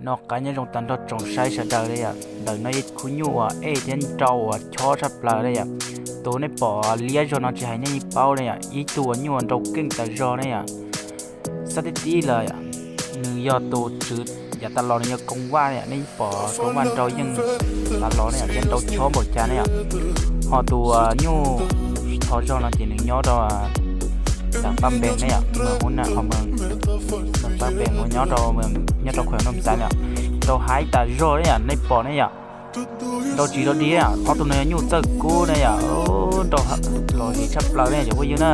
Noj qab nyob zoo tag nrho tsoom saib sawv daws ne yom. Ntawm no yog khub nyuj uas ej thiab nrau uas chob tshaj plaws ne yom. Tus nej pom liab zog no tsis hais nej yeej paub ne yom, ib tug uas nyuj uas nrau keej tas zog ne yom. Xab tib tib lawm, nws yog tus tswv yav tas los nws yog Koos Vaj ne yom, nej pom Koos Vaj nrau yeej tas los ne yom, thiab nrau chob npaum cas ne yom. Ho tus nyuj tho zog no ces nws nyob rau Paj Npees ne yom, hub na, Paj Npees uas nyob rau, nyob rau Khuev Nroog Xaiv ne yom. Nrau haib tas zog ne yom, nej pom ne yom. Nrau tsis rau dig, ob tug no yog nyuj txawj kub ne yom, nrau lom zem tshaj plaws ne cov phooj ywg na.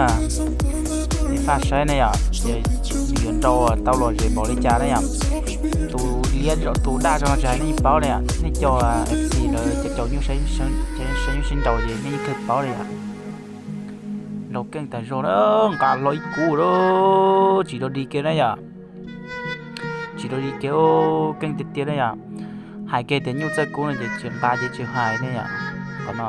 Nej faj saib ne yom, ces nws yuav nrau tau lom zem npaum li cas ne yom. Tus liab, tus daj zog no tsis hais nej yeej paub ne yom, nej cov F C lawv cov caum nyuj saib nyuj sib nraus ces nej yeej kawg paub li yom. Nrau keej tas zog na, nqa hlo ib kub lawm, tsis rau dig kiag na yom. Tsis rau dig kiag, keej tiag tiag na yom. Hais kiag tias nyuj txawj kub no ces tsis nqa ces tsis hais ne yom. Qhov no